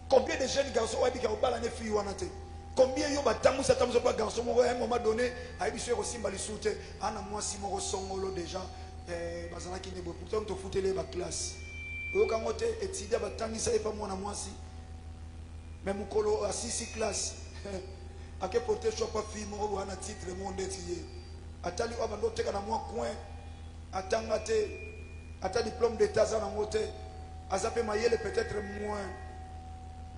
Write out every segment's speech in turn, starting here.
Combien de jeunes garçons oyebi ke obala ne fille wana te? Combien yo batambwisa tambwisa pa garçon moko à un moment donné ayebi soki ekosimba lisusu te, ana mwasi moko songolo déjà eh, bazalaki nde boye pourtant tofuteli ye ba classe oyoka yango te etudia batangisa ye pa mwana mwasi mais mokolo asisi classe ake porter choix pa fille moko boye ana titre moko ndeti ye atali oyo abanda oteka na mwa coin atanga te ata diplôme d'état aza nango te aza pe mayele peut-être moins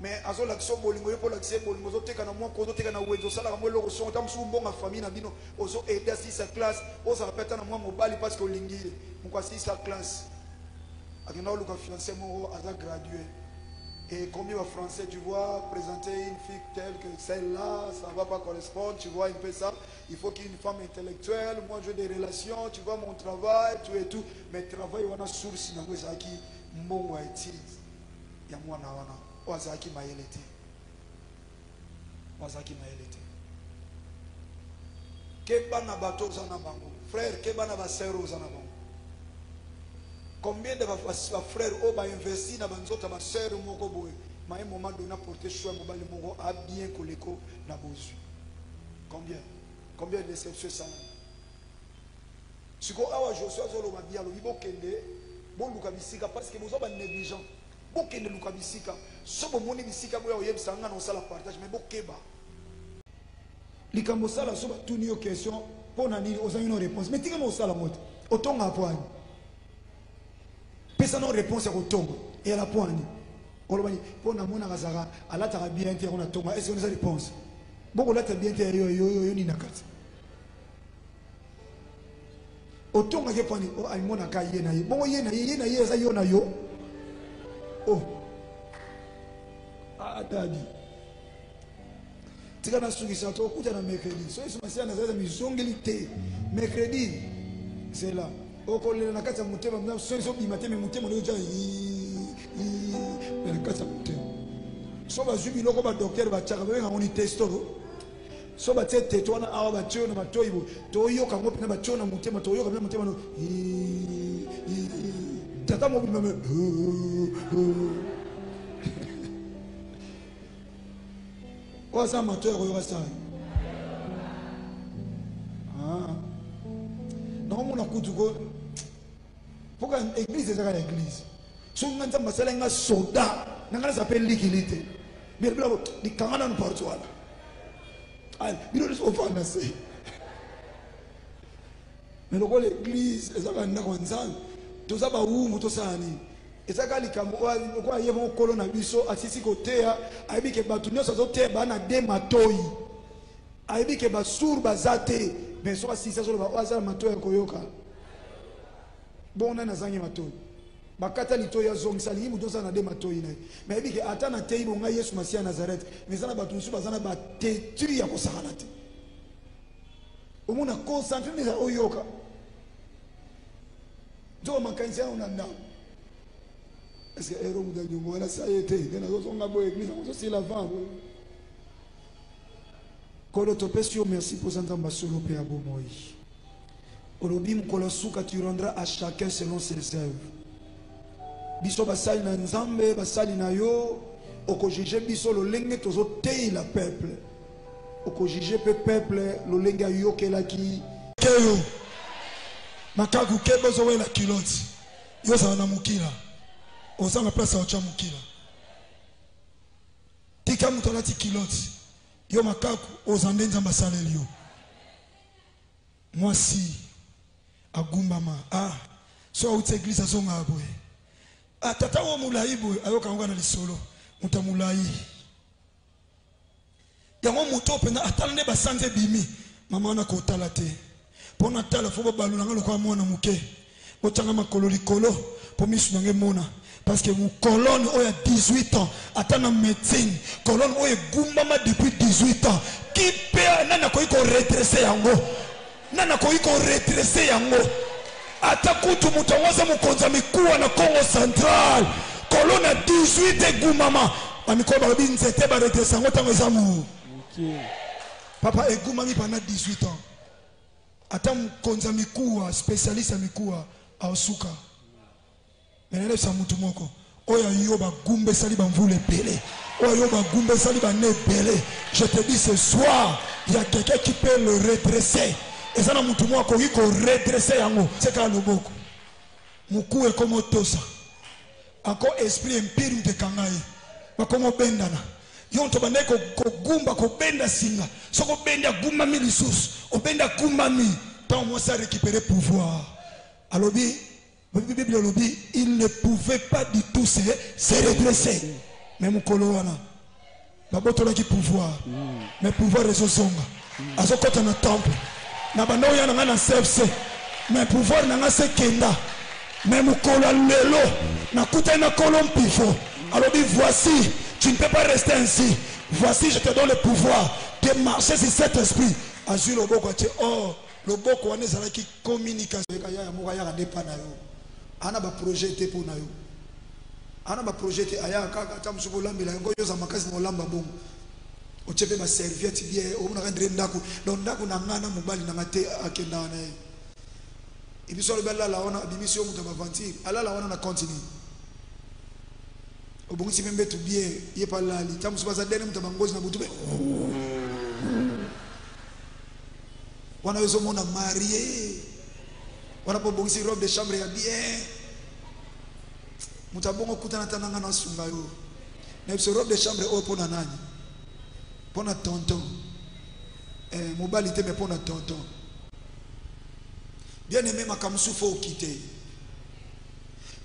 mais azolakisa yo bolingo yo mpe olakisa ye bolingo ozoteka na mwa ozoteka na wenze osalaka mwa eloko songo ta mosusu mbongo ya famille na bino ozo aide asilisa classe ozala mpe ata na mwa mobali parce que olingi ye moko asilisa classe akenda koluka fiancé moko aza gradué. Et combien de français tu vois présenter une fille telle que celle-là, ça va pas correspondre, tu vois un peu ça. Il faut qu'il y ait une femme intellectuelle, moi j'ai des relations, tu vois mon travail, tout et tout. Mais travail wana source nango ezalaki mbongo ya étude ya mwana wana oyo azalaki mayele te. Oyo azalaki mayele te. Keba na bato oza na bango. Frère, keba na ba sœur oza na bango. Combien de ba, ba, ba frères oyo ba investir na ba nzoto ya ba sœur moko boye, mais à un moment donné porter choix mobali moko a bien koleko na bozwi. Combien? Combien de déception esalami? Sikoyo awa Josue azoloba bien, alobi bokende boluka bisika parce que boza ba négligent. Bokende luka bisika. So bomoni bisika boya oyebisa nga na osala partage mais bokeba. Likambo osala so batuni yo question mpo na nini ozangi no réponse mais tika na osala yango te otongaka mpo ani pesa no réponse ya kotonga eyala mpo ani oloba nini mpo namonaka azalaka alataka bien te yango natonga est ce que eza réponse bokolata bien te ya yo yo yo nini na kati otongaki mpo ani oh, amonaka ye na ye bongo ye na ye ye na ye eza yo na yo oh ah, dadi tika nasukisa tokutana mercredi soki yesu masiya nazalaki mizongeli te mercredi zela okolela na kati ya motema soki ezobima te me motema oyo na kati ya motema so bazwi biloko badoktere batyaka babenga yango ni testoro so batie teto wana awa batie na matoi boye toyoka yango mpena batie na motema toyoka mpena motema no tata mobima me oyo aza matoi ya koyoka sai ah. nakomona kutu ko mpoka eglise ezaka ya eglise soki nga nzambe asalaki nga soda na nga naza mpe likili te biloko likanga nanu parti wana bino nyonso ofanda se me lokola eglise ezaka ndako ya nzambe toza bawumbu tosala nini Eza kaka likambo oyo lokola ye moko nkolo na biso asisi koteya, ayebi ke bato nyonso azoteya baa na de matoyi, ayebi ke ba sourd baza te, mais soki asisi azoloba oyo aza na matoyi ya koyoka. Bongo nani azangi matoyi? Bakata litoyi azongisa, alingi moto nyonso aza na de matoyi na ye, mais ayebi ke ata nateyi bo ngai Yesu Masiya ya Nazareth, mais eza na bato mosusu baza na ba tetu ya kosakana te. Omona concentre nde oyoka. Nzoka makanisi yango na ndako. Est-ce que ero muta nyongo wana sa ye te nde nazozonga boye eglise yango ezosila avant boye. Nkolo topesi yo merci mpo oza Nzambe ya solo mpe ya bomoi. Olobi mokolo ya suka tu rendras à chacun selon ses œuvres. Biso basali na Nzambe, basali na yo, okojuge biso lolenge tozoteyela peuple. Okojuge mpe peuple lolenge ayokelaki. Keyo makaku keba ozowela culotte yo ozala na mukila ozanga place ya kotya mukila tika moto alati culotte yo makaku oza nde nzambe asaleli yo mwasi agumbama ah so auti eglise azongaka boye ah tata oyo molai boye ayoka yango na lisolo moto ya molai Yango moto oyo mpenza atala nde basanza ebimi mama wana kotala te mpo natala fo babalula nga lokola mwana moke botyanga makolo likolo mpo misu na nga emona parce que colonne oyo ya 18 ans ata na médecine colonne oyo egumbama depuis 18 ans qui peut nani akoki koredresse yango nani akoki koredresse yango ata kutu moto yango aza mokonzi ya mikuwa na congo central kolona 18 egumama bamikolo balobi nzete baredresse yango ntango eza mu papa egumami pendant 18 ans ata mokonzi ya mikuwa spécialiste ya mikuwa aosuka Mais nayebisa mutu moko oyo ya yo bagumba esali bamvula ebele. Oyo yo bagumba esali bane ebele. Je te dis ce soir, il y a quelqu'un qui peut le redresser. Eza na mutu moko akoki ko redresser yango. Se kaka loboko. Mukuwa ekoma otosa. Encore esprit impur mutu ekanga ye. Bakoma obendana. Yo moto obandaki kogumba kobenda singa. Soki obendi agumbami lisusu. Obendi agumbami. Tango mwasi a recuperer pouvoir. Alobi Bible elobi il ne pouvait pas du tout se, se redresser. Mais mokolo wana babotolaki pouvoir, mais pouvoir ezozonga, azokɔta na temple na banda oya na ngai na CFC, mais pouvoir na ngai se kenda. Mais mokolo ya lelo nakutani na kolo mpifo, alobi voici tu ne peux pas rester ainsi, voici je te donne le pouvoir de marcher sur cet esprit. Azwi loboko atie or loboko wana ezalaki communication. Yeka yaya moko ayaka nde epa na yo ana ba projet te mpo na yo ana ba projet te ayaka kaka ata mosusu bolambela yango yo oza makasi na olamba bongo otie mpe ba serviette bien omonaka ndire ndako donc ndako na nga na mobali na nga te akendaka na ye ebiso alobi alala wana abimisi yo moto ya baventure alala wana na compte nini obongisi mpe mbetu bien ye mpe alali ta mosusu baza dene moto ya bangozi na butu mpe Wana yo ozomona marie wana po obongisi robe de chambre ya bien moto abongo okutana ata nanga nasunga yo na biso robe de chambre oyo mpo na nani mpo na tonton eh, mobali te me mpo na tonton bien aimé makambo mosusu fo okite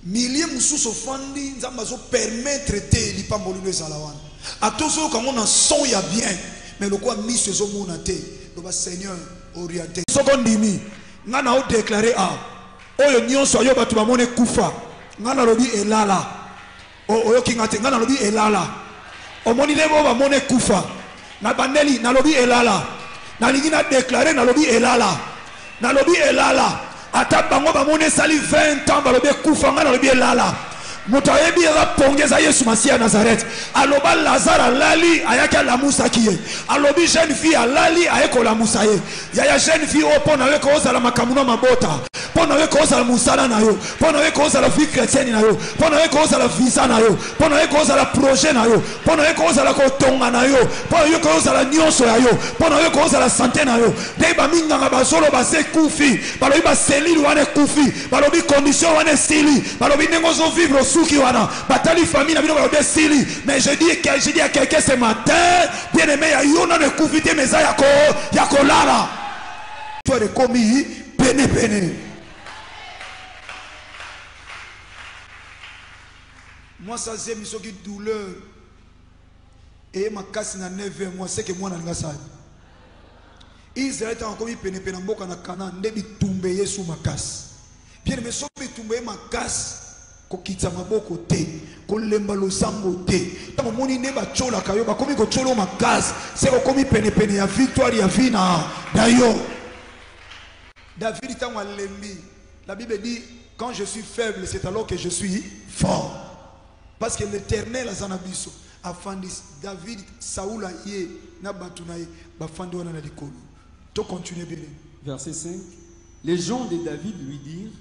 Milieu mosusu ofandi nzambe azo permettre te lipamboli no ezala wana ata ozoyoka yango na son ya bien mais lokola miso ezomona te loba seigneur oriente. Soki ondimi nga na o declare awa oyo nionso ayo batu bamona ekufa nga nalobi elala oyoki nga te nga nalobi elala omoni nde oyo bamona ekufa na bandeli nalobi elala nalingi na declare nalobi elala nalobi elala ata bango bamoni esali 20 ans balobi ekufa nga nalobi elala moto ayebi eza pongi eza yesu masiya ya nazareth aloba lazare alali ayaki alamusaki ye alobi jeune fille alali aye kolamusa ye yaya jeune fille oyo mpo na yo ekozala makambo na mabota mpo na yo ekozala mosala na yo mpo na yo ekozala vie chrétienne na yo mpo na yo ekozala visa na yo mpo na yo ekozala projet na yo mpo na yo ekozala kotonga na yo mpo na yo ekozala nyonso ya yo mpo na yo ekozala sante na yo nde baminganga bazoloba se ekufi balobi baselile wana ekufi balobi condition wana esili balobi ndenge ozovivre osuki wana batali famille na bino balobi esili mais je dis que je dis à quelqu'un ce matin bien aimé ya yo nano ekufi te mais eza ya kolala Histoire ekomi pene pene. Mwasi azemi soki douleur eye makasi na 9 mois seke mwana alinga asala Israël ntango akomi penepene na mboka na Canaan nde bitumba eye su makasi. Bien aimé, soki bitumba eye makasi kokitisa maboko te, kolemba losambo te. Ntango omoni nde batyolaka yo, bakomi kotyola yo makasi, seke okomi penepene ya victoire ya vie na na yo. David ntango alembi, la Bible dit quand je suis faible, c'est alors que je suis fort. Parce que l'Éternel aza na biso. Afandi David, Saoul aye na bato na ye bafandi wana na likolo. To continuer bien. Verset 5. Les gens de David lui dirent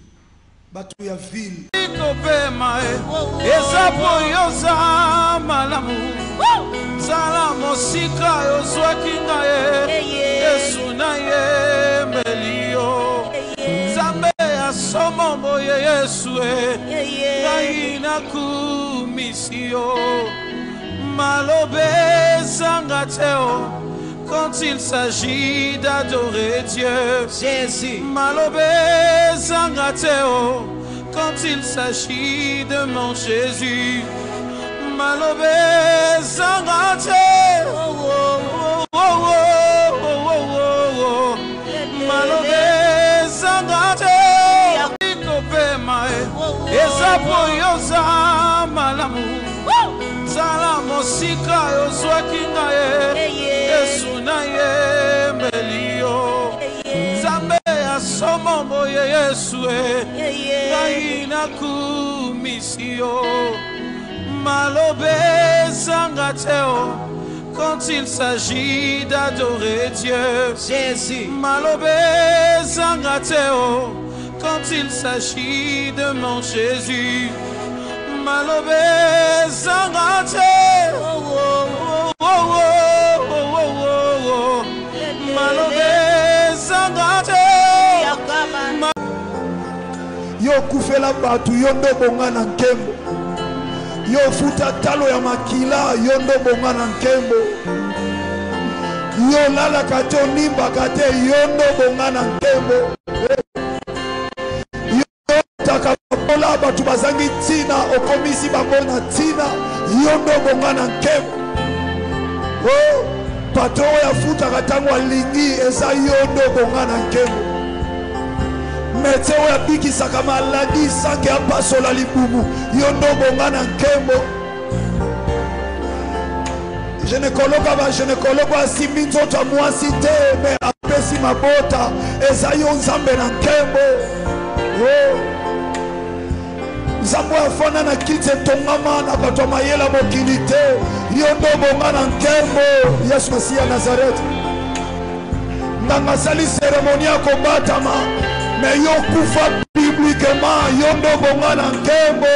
Bato ya ville Kopema e eza po yoza malamu zala mosika ozwaki nga ye Yesu na yembeli yo Nzambe ya somo boye Yesu e ngai nakumisi yo maloba ezanga te o quand il s'agit d'adorer Dieu. Jésus. Maloba ezanga te o quand il s'agit de mon Jésus. Maloba ezanga te oh, oh, oh, oh, oh, oh, oh, oh. Maloba ezanga te kopema e eza po yoza malamu zala mosika ozwaki nga ye Yesu nayembeli yo Nzambe ya somo boye Yesu e ngai nakumisi yo maloba ezanga te o quand il s'agit d'adorer Dieu. Jésus. Maloba ezanga te o quand il s'agit de mon Jésus. Maloba ezanga te oh, oh. Yo okufela bato, yo nde obonga na nkembo. Yo ofuta talo ya makila, yo nde obonga na nkembo. Yo olalaka te, onimbaka te, yo nde obonga na nkembo. Yo otaka babola, bato bazangi ntina, okomisi bango na ntina, yo nde obonga na nkembo. Oh, patron oyo afutaka ntango alingi, eza yo nde obonga na nkembo. Medecin oyo abikisaka maladi sanke apasola libumu, yo nde obonga na nkembo. Gynécologue ba gynécologue asimbi nzoto ya mwasi te me apesi mabota, eza yo Nzambe na nkembo. Oh. Nzambe oyo afanda na kiti etongama na bato ya mayele ya mokili te, yo nde obonga na nkembo. Yesu Masiya ya Nazareth, nganga asali seremoni ya kobatama, me yo kufa bibliquement, yo nde obonga na nkembo.